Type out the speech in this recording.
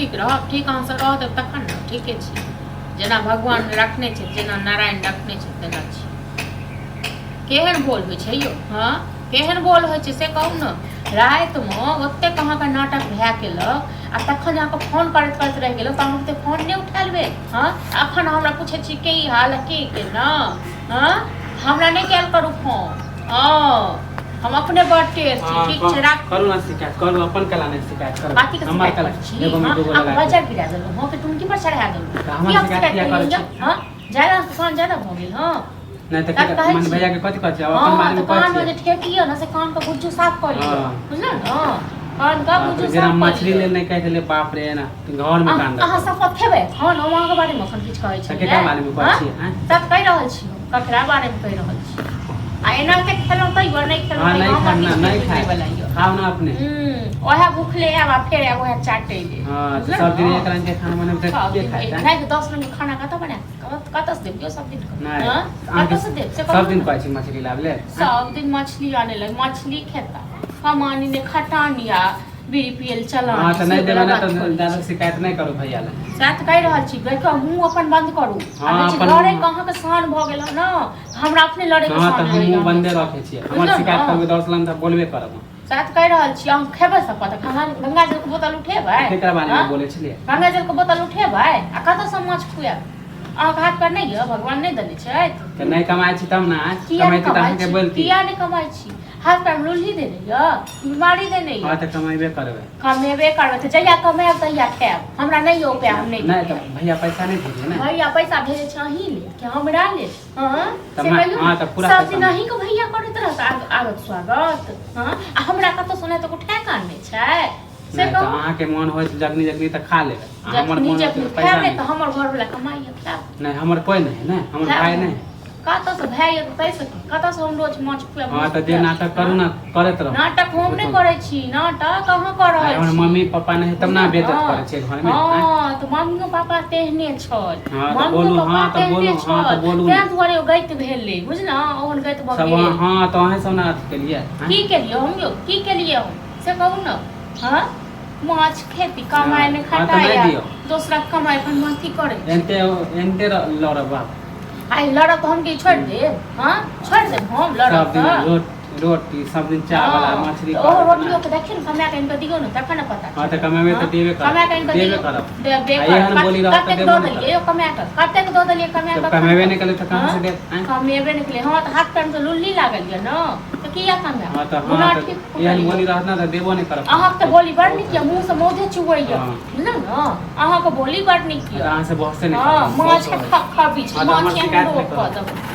ठीक रहब, ठीक अहाँसँ रह देब तखन ने। ठीके छी, जेना भगवान रखने छै, जेना नारायण रखने छै तेना छी। केहन बोल होइ छै यौ? हँ, केहन बोल होइ छै से कहू ने। रातिमे ओतेक अहाँके नाटक भए केलक आ तखन अहाँके फोन करैत करैत रहि गेलहुँ तऽ अहाँके फोन नहि उठायल भेल। हँ, अखन हमरा पूछै छी की हाल की केना। हँ, हमरा नहि कयल करू फोन। हँ, हम अपने बड़ टेढ़ छी। हाँ, ठीक छै, राख। करू ना शिकायत, करू अपन कला नहि शिकायत करू। बाकी के हमर शिकायत कला करै छी? एगो में हँ, दूगो अहाँके लगा बजर गिरा देलहुँ? हँ, कि टुनकी पर चढ़ा देलहुँ? तऽ हमर की हम शिकायत शिकायत किया करै करियै? छी? हँ, ज्यादा कान ज्यादा भऽ गेल। हँ, नहि तऽ तब के कहै मन छी। भैया के कथी कहै छी? अब अपन हँ, बारे तऽ में कहै कान मे छियै। जे ठेकी यऽ ने से कान के गुज्जू साफ कऽ लिअ। हाँ। बुझलहुँ ने? कान के बाप रे, गुज्जू जेना साफ कऽ मछली लिअ। लेल नहि कहि देले, बाप रे, एना घर में कान अहाँ रखल। शपथ खेबै? हँ, हम अहाँके बारे मे एखन किछु कहै तऽ छी? केकरा बारे मे कहै छियै, आँय? तब कहि रहल छी हम, ककरा बारे मे कहि रहल छी? आ एनाहिते खेलहुँ तैयो नहि खेलहुँ हाँ तैयो नहीं हमर खाना किछु नहीं नहि खाए बुझैवला यऽ। खाओ ना अपने। ओएह भूखले आयब आ फेर आयब ओएह चाटै ले। हाँ, तऽ बुझलहुँ सब दिन ने? एक रंग के खाना बनेबै तऽ सब के दिन खाइत? आँय? राति 10 रंग के खाना कतऽ बनायब? कतऽ से देब यौ सब दिन के? नहि हाँ? अहाँके कतऽ से देब से कहू सब दिन ने। कहै छी मछली लाब ले। सब दिन मछली आने लग मछली खेता, कमानी ने खटानी आ बीड़ी पियल चलानी। हाँ, तऽ नहि से देबै ने बला तऽ बात करै ज्यादा छी। शिकायत नहि करू भैया लए। सएह तऽ कहि रहल छी, देखियौ मुँह अपन बंद करू। आ हाँ, कहै छी अपन लड़ै मुँह। के अहाँके शान भऽ गेल हँ ने, हमरा अपने लड़ै के हाँ, शान तऽ हम रहैया मुँह बन्दे हमेशा। रखै छियै। हमर बुझलहुँ शिकायत ने? करबै 10 लन तऽ बोलबे करब हम। सएह तऽ कहि रहल छी, अहाँ खेबै शपथ? गंगा गंगा जलके बोतल उठेबै? केकरा बारे मे हँ? बोलै छलियै? गंगा जलके बोतल उठेबै? आ कतऽसँ माछ खुआएब? अहाँके हाथ पैर नहि यऽ? भगवान नहि देने छथि? तऽ नहि कमाइ छी तब ने। किया नहि कमाइती तऽ कमाइ अहाँके छी? बोलती। किया नहि कमाइ छी? हाथ पैर मे लुल्ही देने यऽ, बीमारी देने हाँ, यऽ? तऽ कमेबे करबै। कमेबे करबै तऽ जहिया कमायब तहिया खायब। हमरा नहि यऽ उपाय, हम नहि नहि तऽ खायब। भैया पैसा नहि भेजिए ने? भैया पैसा भेजै छै अहीं लेल कि हमरा लेल? हँ, तऽ से कहियौ हाँ, ने। तऽ पूरा सब पैसा दिन अहीं के भैया करैत रहत आगत स्वागत। हँ, आ हमरा कतौ सुनाय तऽ उठा कऽ आनै छै से नहि तऽ कहू। अहाँके मोन होइत जखनी जखनी तऽ खा लेबै आ हमर जखनी मोन होइत जखनी तऽ पैसा खायब नहि नहि। तऽ हमर घरवला कमाइए, खायब। नहि, हमर कोइ नहि है ने, हमर खायब भाय ने। नहि है। कतऽसँ भए गेल ताहिसँ की? कतऽसँ हम रोज माछ खुआएब? हाँ, माछ तऽ जे खुआएब? नाटक करू ने, करैत रहू। नाटक हम नहि करै छी, नाटक अहाँ कऽ आइ रहल हमर छी। मम्मी पप्पा नहि है तब ने बेइज्जत हँ। करै छियै घरमे, आँय? हँ, तऽ मम्मियो पापा तेहने छल। हाँ, तऽ मम्मियो बोलू। पापा हाँ, तऽ तेहने बोलू। हाँ, तऽ छल, बोलू तें ने। दुआरे ओ गति भेलै, बुझलहुँ? ओहन गति भऽ सब गेल। हाँ, तऽ अहें सब ने अथी केलियै, आँय? की केलियै हम यौ? की केलियै हम से कहू ने। हँ, माछ खेती कमाइ नहि हाँ, तऽ नहि खटाइ दियौ। दोसराके कमाइ अपन अथी करै छी। एनते एनते लड़ब बाप। आइ लड़ब तऽ हम की छोड़ि देब? हँ, छोड़ि देब हम लड़ब सब दिन तऽ? रोटी सब दिन चावल आ हँ, मछली तऽ ओहो करब रोटियो ने। के देखियौ ने, कमा कऽ आनि कऽ दियौ ने तखन ने पता हाँ, तऽ चलत। कमेबै तऽ हँ, देबे करब। कमा कऽ आनि कऽ देबे दियौ। करब। देबे आ करब। एहन बोली रहत तऽ कतेक देबो दऽ नहि देलियै करब। यौ कमा कऽ? कतेक दऽ देलियै कमा जब कऽ? कमेबे नहि केलियै तऽ कहाँ से हँ? देब, आँय? कमेबे नहि केलियै। हँ, तऽ हाथ पैरमे तऽ लुल्ली लागल यऽ ने, तऽ किया कमायब? हाँ, तऽ हाँ, गुना तऽ ठीक एहन फूटल बोली यऽ। रहत ने तऽ देबो नहि करब। अहाँके तऽ बोली बड़ नीक यऽ, मुँहसँ मौधे चुबैया। हाँ। बुझलहुँ ने? अहाँके बोली बड़ नीक तऽ यऽ। अहाँ से बहसे नहि हँ, करब। माछ बहुत खा खा बीच हाँ, तऽ हमर माछ शिकायत नहि एहन करब। कऽ देब।